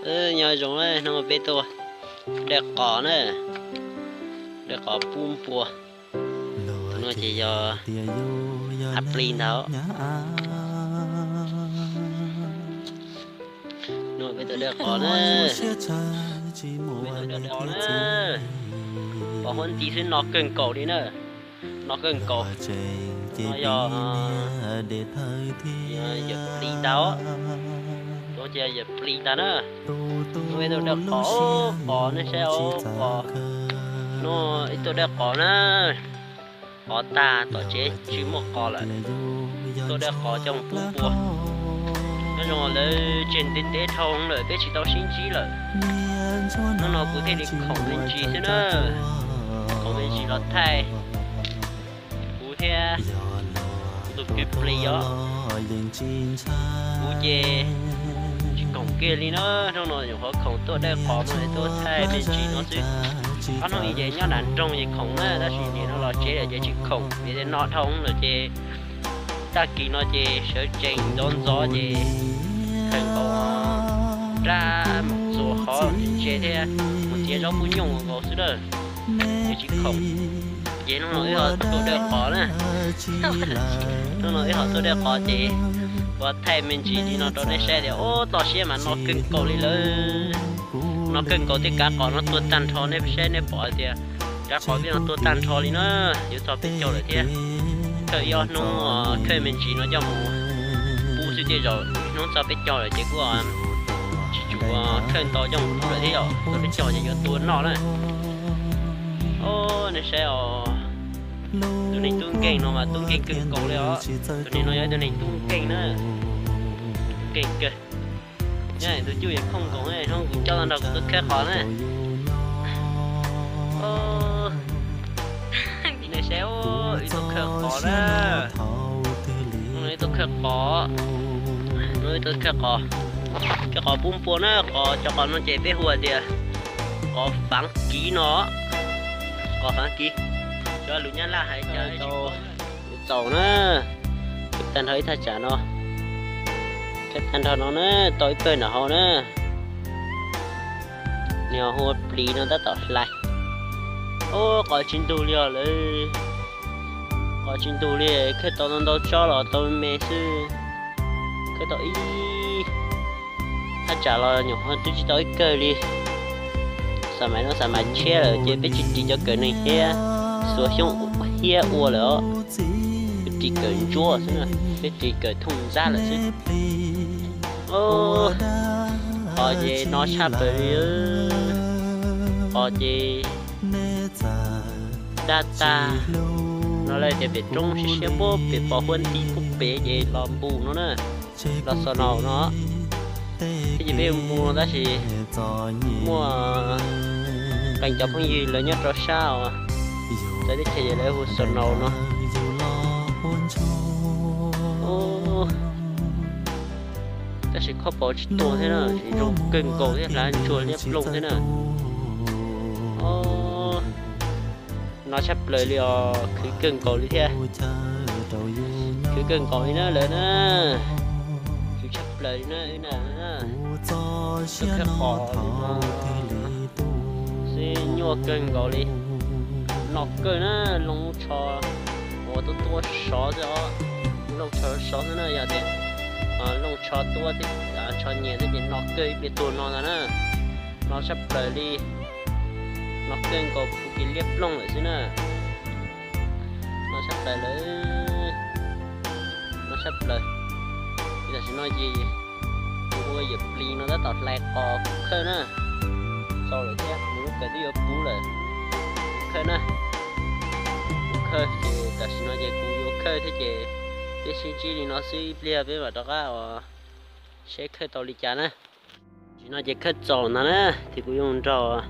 Nyob zoo na, hnub no peb tuaj dawj qos na, dawj qos pub npua. Tus no ces yog hav plis ntag. Hnub no peb tuaj dawj qos na, peb tuaj dawj qos na. Qos huab nti xwb, no kawg nkaus li na, no kawg nkaus. No yog yawm plis ntag, tus ces yawm plis ntag na. Hnub no peb tuaj dawj qos, qos nej saib os, qos. Hnub no peb tuaj dawj qos na, qos tag tom tsev tsis muaj qos lawm. Tuaj dawj qos coj mus pub npua. Nyob zoo lawv tseg ntev ntev dhau lawm peb tsis tau sib ntsib lawm. Hnub no kuv thiaj li khoom me ntsis xwb na, khoom me ntsis los thaij kuv thiab tus kwv plis os. Kuv ces tsis khoom kiag li na, hnub no nyuam qhuav khoom tuaj dawj qos no es tuaj thaij me ntsis no xwb. Ob hnub ib ces nyob nram nroog ces khoom na, tab sis nim no los tsev lawm ces tsis khoom, vim tias no dhau lawm ces tag kis no ces sawv tsees ntxov ntxov ces khaws nkaus rab mus txuas qhov ntse thiab mus txiav zaub pub nyooj nkaus xwb na, ces tsis khoom. Ces hnub no wb ho tuaj dawj qos na, hnub no wb ho tuaj dawj qos ces ua thaij me ntsis li no rau nej saib tias ub, toj siab mas no kawg nkaus li lawm. No kawg nkaus tej kav qos no tuag tag nrho, nej saib nej pom tias kav qos peb no tuag tag nrho li na, yuav txog peb caug lawm thiab. Thawj ib ob hnub khawb me ntsis no coj mus pub xwb, tej zaum hnub txog peb caug lawm ces kuj tsis tsum khawb ntau coj mus pub lawm thiab, yog txog peb caug ces yuav tua noj na. Os, nej saib os, tus neeg tub nkeeg no mas tub nkeeg kawg nkaus li os. Tus neeg no yog ib tug neeg tub nkeeg na, tub nkeeg kawg. Nyob tus cuj yuav khooj nkaus, hnub kuv coj tau nrog kuv tuaj khawb qos na. Nej saib, ib tug khawb qos na, ib tug khawb qos, ib tug khawb qos, khawb qos pub npua na. Qos, cov qos no ces peb hu tias qos faav kiv no, qos faav kiv, cov lus Nyab Laj hais cas tsis paub. Txaus na, khawb tag nrho ib thaj tsam no, khawb tag nrho no na, tau ib pawg nram hauv na. Nws ho hu ua plis no tab tom hlais. Ub, qos tsis ntug li os lawm, qos tsis ntug li, khawb tau ntau ntau tsob los tau me xwb, khawb tau ib thaj tsam los nyuam qhuav twb tsis tau ib kawg li. Xas mais no xas mais tshiab lawm ces peb tsis ris cov kawm neeg thiab, xuas xyoob hiab ua lawm os. Peb ris kawm ntsuab xwb na, peb ris kawm thooj ntxab lawm xwb. Qos ces no tshaj plaws li, qos ces daj tag no lawm tias pem roob siab siab npuab pem pos huab nti pub pem ces los npus no na, los xos naus no. Thiab ces peb mus no tab sis muaj qee cov phooj ywg lawv nyob rau sab os, txawv teb chaws ces lawv hu xos naus no. Tab sis khob paus tsis tuag thiab na, zoo kawg nkaus thiab, hlav ntsuag liab ploog thiab na. No tshaj plaws li os, khwv kawg nkaus li thiab. Khwv kawg nkaus li na lawv na, khwv tshaj plaws li na. Tus khawb qos xwb nyuaj kawg nkaus li, no kawg na, looj tsho uas tuab tuab sov xwb os, looj tsho sov xwb na, yog tias looj tsho tuab thiab tsho nyias xwb ces no kawg ib pliag tuag no ntag na. No tshaj plaws li, no kawg nkaus puv kis liab ploog lawm xwb na. No tshaj plaws lawm, no tshaj plaws. Tam sim no ces kuv ua yawm plis no tab tom hlais qos kuv khawb na. Txaus lawm thiab, kuv lub kawm twb yuav puv lawm, kuv khawb na. Kuv khawb ces tam sim no ces kuv yuav khawb thiab ces peb sib ntsib li no xwb, ib pliag peb mam rov qab os, seb khawb tau li cas na. Tam sim no ces khawb txaus ntag na, ces kuv yuav nrog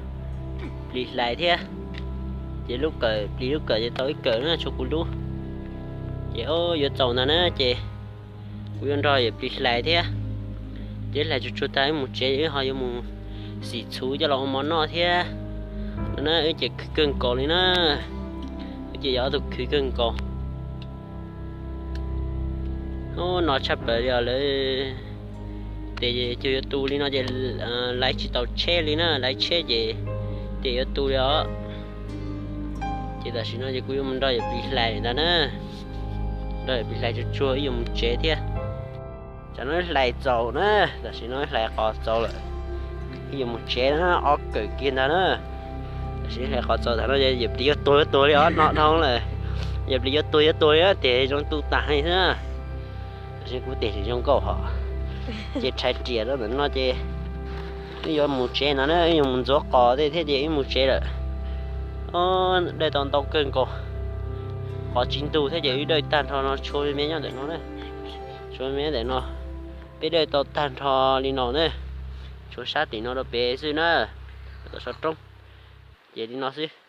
plis hlais thiab. Ces lub kawm, plis lub kawm ces tau ib kawm na, tshuav kuv lub. Ces yuav txaus ntag na, ces kuv yuav nrog yawm plis hlais thiab. Ces hlais tsuag tsuag tag wb mus tsev, wb ho yuav mus xim txhuv coj los ua mov noj thiab. No na, wb ces khwv kawg nkaus li na, wb ces yog ob tug khwv kawg nkaus. Ub, no tshaj plaws li os lawv. Ces cog yuav tu li no ces laiv tsis tau tsheb li na, laiv tsheb ces tias yuav tu li os. Ces tam sim no ces kuv yuav mus nrog yawm Plis hlais ntag na, nrog yawm Plis hlais tsuag tsuag wb yuav mus tsev thiab. Tam no wb hlais txaus na, tam sim no wb hlais qos txaus lawm, wb yuav mus tsev na, ob kawm kiag ntag na. Tam sim hlais qos txaus tam no yawm Plis yuav tuag yuav tuag li os, no dhau lawm. Yawm Plis yuav tuag yuav tuag li tias zoo tu tas li xwb na. Tam sim kuv tias zoo nkauj hos, ces rhais riam rau ntawm no ces wb yuav mus tsev no na, wb yuav mus ntxuav qos tej thiab ces wb mus tsev lawm. Dawj tau ntau kawg nkaus, qos tsis ntug thiab ces wb dawj tag nrho no tshuav me me nyob ntawm no na, tshuav me me ntawm no. Peb dawj tau tag nrho li no na, tshuav sab tim no rau pem xwb na, tom saum roob. Ces li no xwb.